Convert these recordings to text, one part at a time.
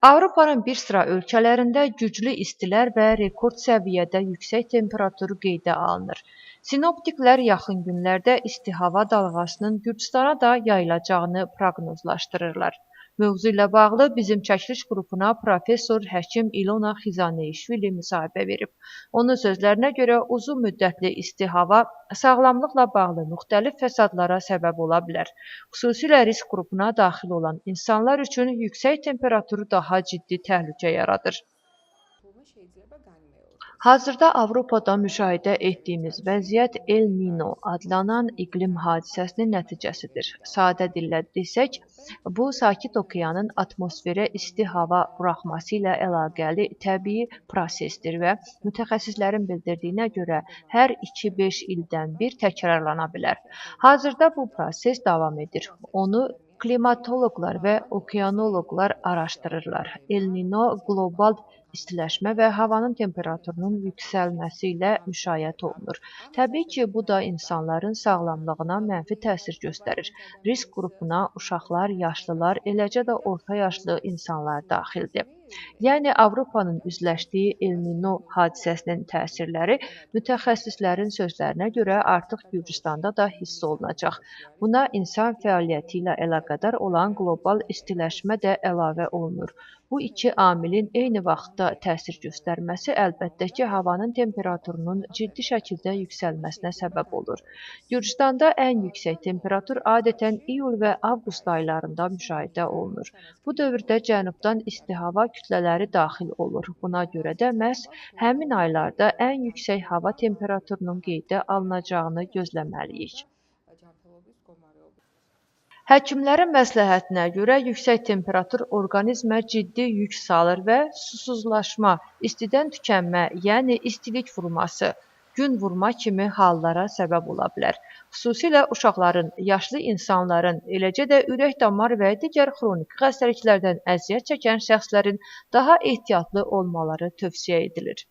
Avropanın bir sıra ölkələrində güclü istilər və rekord səviyyədə yüksək temperatur qeydə alınır. Sinoptiklər yaxın günlərdə isti hava dalğasının Gürcüstana da yayılacağını proqnozlaşdırırlar. Mövzu ilə bağlı bizim çəkiliş qrupuna professor həkim İlona Xizaneyşvili müsahibə verib. Onun sözlərinə görə uzun müddətli isti hava sağlamlıqla bağlı müxtəlif fəsadlara səbəb ola bilər. Xüsusilə risk qrupuna daxil olan insanlar üçün yüksək temperatur daha ciddi təhlükə yaradır. Hazırda Avropada müşahidə etdiyimiz vəziyyət El Nino adlanan iqlim hadisəsinin nəticəsidir. Sadə dillə desək, bu Sakit Okeanın atmosferə isti hava buraxması ilə əlaqəli təbii prosesdir və mütəxəssislərin bildirdiyinə görə hər 2-5 ildən bir təkrarlana bilər. Hazırda bu proses davam edir. Onu klimatoloqlar və okeanoloqlar araşdırırlar. El Nino qlobal istiləşmə və havanın temperaturunun yüksəlməsi ilə müşayiət olunur. Təbii ki, bu da insanların sağlamlığına mənfi təsir göstərir. Risk qrupuna uşaqlar, yaşlılar, eləcə də orta yaşlı insanlar daxildir. Yəni Avropanın üzləşdiyi El Nino hadisəsinin təsirləri mütəxəssislərin sözlərinə görə artıq Gürcüstanda da hiss olunacaq. Buna insan fəaliyyəti ilə əlaqədar olan qlobal istiləşmə də əlavə olunur. Bu iki amilin eyni vaxtda təsir göstərməsi əlbəttə ki, havanın temperaturunun ciddi şəkildə yüksəlməsinə səbəb olur. Gürcüstanda ən yüksək temperatur adətən iyul və avqust aylarında müşahidə olunur. Bu dövrdə cənubdan isti hava kütlələri daxil olur. Buna görə də məhz həmin aylarda ən yüksək hava temperaturunun qeydə alınacağını gözləməliyik. Həkimlərin məsləhətinə görə yüksək temperatur orqanizmə ciddi yük salır və susuzlaşma, istidən tükənmə, yəni istilik vurması, gün vurma kimi hallara səbəb ola bilər. Xüsusilə uşaqların, yaşlı insanların, eləcə də ürək-damar və digər xronik xəstəliklərdən əziyyət çəkən şəxslərin daha ehtiyatlı olmaları tövsiyə edilir.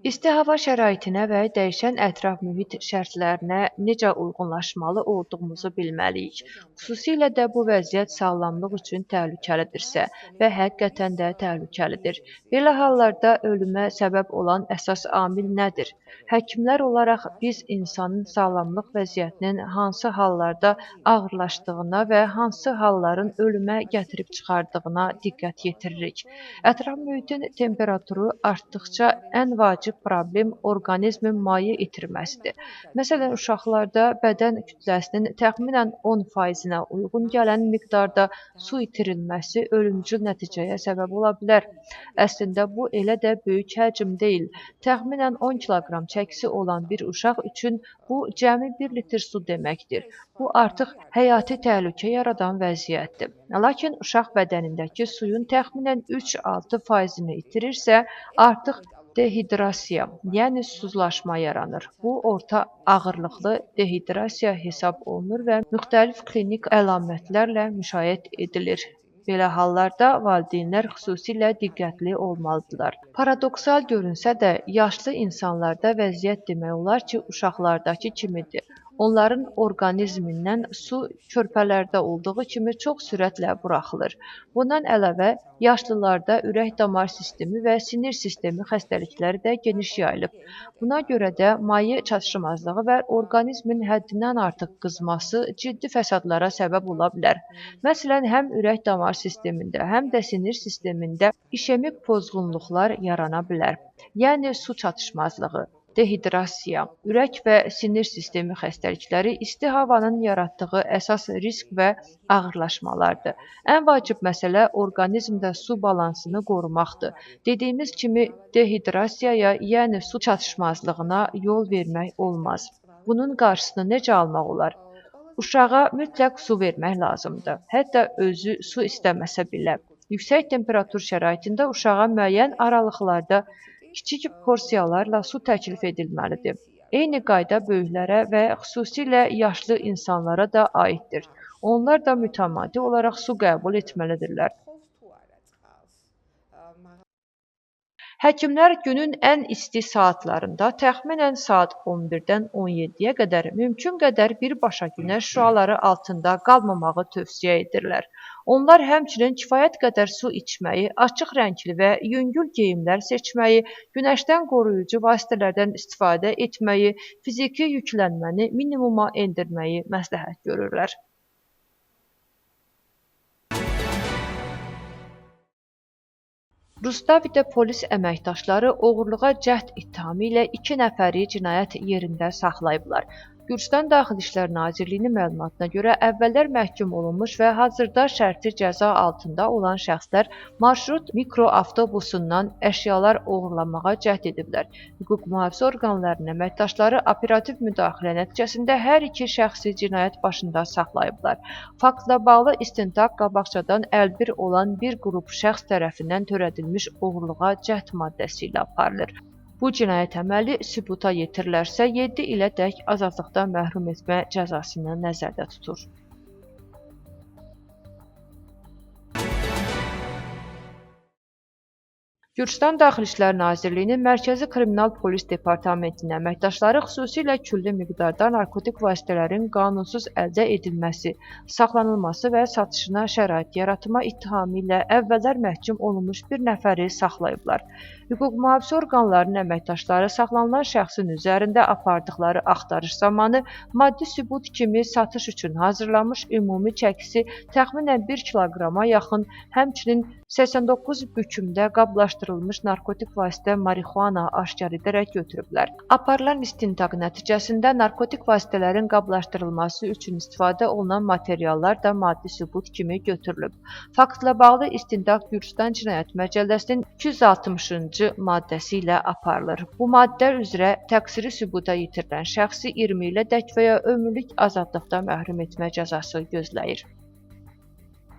İsti hava şəraitinə və dəyişən ətraf mühit şərtlərinə necə uyğunlaşmalı olduğumuzu bilməliyik. Xüsusilə də bu vəziyyət sağlamlıq üçün təhlükəlidirsə və həqiqətən də təhlükəlidir. Belə hallarda ölümə səbəb olan əsas amil nədir? Həkimlər olaraq biz insanın sağlamlıq vəziyyətinin hansı hallarda ağırlaşdığına və hansı halların ölümə gətirib çıxardığına diqqət yetiririk. Ətraf mühitin temperaturu artdıqca ən vacib problem orqanizmin maye itirməsidir. Məsələn, uşaqlarda bədən kütləsinin təxminən 10%-nə uyğun gələn miqdarda su itirilməsi ölümcül nəticəyə səbəb ola bilər. Əslində, bu elə də böyük həcm deyil. Təxminən 10 kiloqram çəkisi olan bir uşaq üçün bu cəmi 1 litr su deməkdir. Bu artıq həyati təhlükə yaradan vəziyyətdir. Lakin uşaq bədənindəki suyun təxminən 3-6%-ni itirirsə, artıq dehidrasiya, yəni susuzlaşma yaranır. Bu, orta ağırlıqlı dehidrasiya hesab olunur və müxtəlif klinik əlamətlərlə müşayiət edilir. Belə hallarda valideynlər xüsusilə diqqətli olmalıdırlar. Paradoksal görünsə də, yaşlı insanlarda vəziyyət demək olar ki, uşaqlardakı kimidir. Onların orqanizmindən su körpələrdə olduğu kimi çox sürətlə buraxılır. Bundan əlavə, yaşlılarda ürək-damar sistemi və sinir sistemi xəstəlikləri də geniş yayılıb. Buna görə də maye çatışmazlığı və orqanizmin həddindən artıq qızması ciddi fəsadlara səbəb ola bilər. Məsələn, həm ürək-damar sistemində, həm də sinir sistemində işemik pozğunluqlar yarana bilər. Yəni su çatışmazlığı, dehidrasiya, ürək və sinir sistemi xəstəlikləri isti havanın yaratdığı əsas risk və ağırlaşmalardır. Ən vacib məsələ orqanizmdə su balansını qorumaqdır. Dediyimiz kimi dehidrasiyaya, yəni su çatışmazlığına yol vermək olmaz. Bunun qarşısını necə almaq olar? Uşağa mütləq su vermək lazımdır. Hətta özü su istəməsə belə. Yüksək temperatur şəraitində uşağa müəyyən aralıqlarda kiçik porsiyalarla su təklif edilməlidir. Eyni qayda böyüklərə və xüsusilə yaşlı insanlara da aiddir. Onlar da mütəmadi olaraq su qəbul etməlidirlər. Həkimlər günün ən isti saatlarında təxminən saat 11-dən 17-yə qədər mümkün qədər birbaşa günəş şüaları altında qalmamağı tövsiyə edirlər. Onlar həmçinin kifayət qədər su içməyi, açıq rəngli və yüngül geyimlər seçməyi, günəşdən qoruyucu vasitələrdən istifadə etməyi, fiziki yüklənməni minimuma endirməyi məsləhət görürlər. Rustavidə polis əməkdaşları oğurluğa cəhd ittihamı ilə 2 nəfəri cinayət yerində saxlayıblar. Gürcüstan Daxili İşlər Nazirliyinin məlumatına görə əvvəllər məhkum olunmuş və hazırda şərti cəza altında olan şəxslər marşrut mikroavtobusundan əşyalar oğurlamağa cəhd ediblər. Hüquq mühafizə orqanlarının əməkdaşları operativ müdaxilə nəticəsində hər iki şəxsi cinayət başında saxlayıblar. Faktla bağlı istintaq qabaqcadan əlbir olan bir qrup şəxs tərəfindən törədilmiş oğurluğa cəhd maddəsi ilə aparılır. Bu cinayət əməli sübuta yetirilərsə 7 ilə dək azadlıqdan məhrum etmə cəzasını nəzərdə tutur. Gürcüstan Daxili İşlər Nazirliyinin Mərkəzi Kriminal Polis Departamentinin əməkdaşları xüsusilə külli miqdarda narkotik vasitələrin qanunsuz əldə edilməsi, saxlanılması və satışına şərait yaratma ittihamı ilə əvvəllər məhkum olunmuş bir nəfəri saxlayıblar. Hüquq mühafizə orqanlarının əməkdaşları saxlanılan şəxsin üzərində apardıqları axtarış zamanı maddi sübut kimi satış üçün hazırlanmış ümumi çəkisi təxminən 1 kiloqrama yaxın, həmçinin 89 bükümdə qablaşdırılmış narkotik vasitə marixuana aşkar edərək götürüblər. Aparılan istintaq nəticəsində narkotik vasitələrin qablaşdırılması üçün istifadə olunan materiallar da maddi sübut kimi götürülüb. Faktla bağlı istintaq Gürcüstan Cinayət Məcəlləsinin 260-cı maddəsi ilə aparılır. Bu maddə üzrə təqsiri sübuta yetirilən şəxsi 20 ilə dək və ya ömürlük azadlıqdan məhrum etmə cəzası gözləyir.